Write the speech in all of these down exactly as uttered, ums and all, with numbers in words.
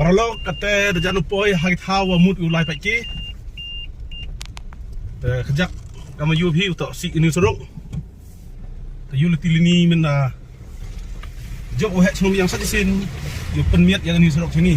Paralok, kata da jan u poi ha ki thaw wa mut u lai pait ki. Te kajak kam yu phi u to si ini surok. Te yu liti lini mynta jop u hek chnum yang sa jisin. Yu pynmiat yang ini surok sini.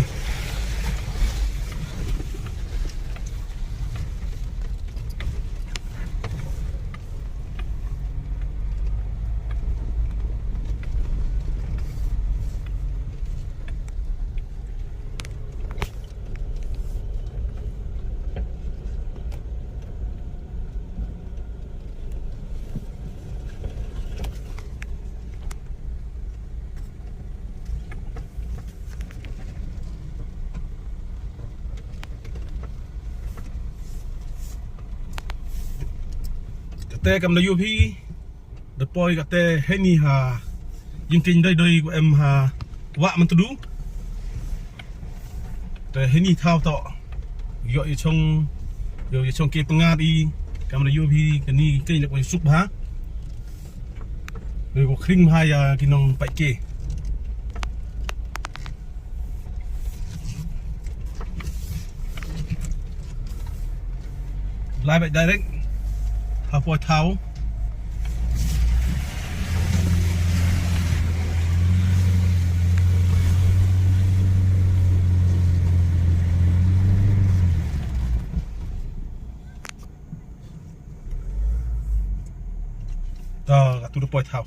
Kate kam da yu phi. Da poi kate heni ha ïing keiñ doi doi ku em ha Wah Myntdu. Te heni thaw to. Ïoh ïa chong, ïoh ïa chong ke pyngat i kam da yu phi kani keiñ da poi suk bha. Doi ku khring bha ïa ki nong pait ke. Lai beit direct ha poi thaw. Ta ka tu da poi thaw.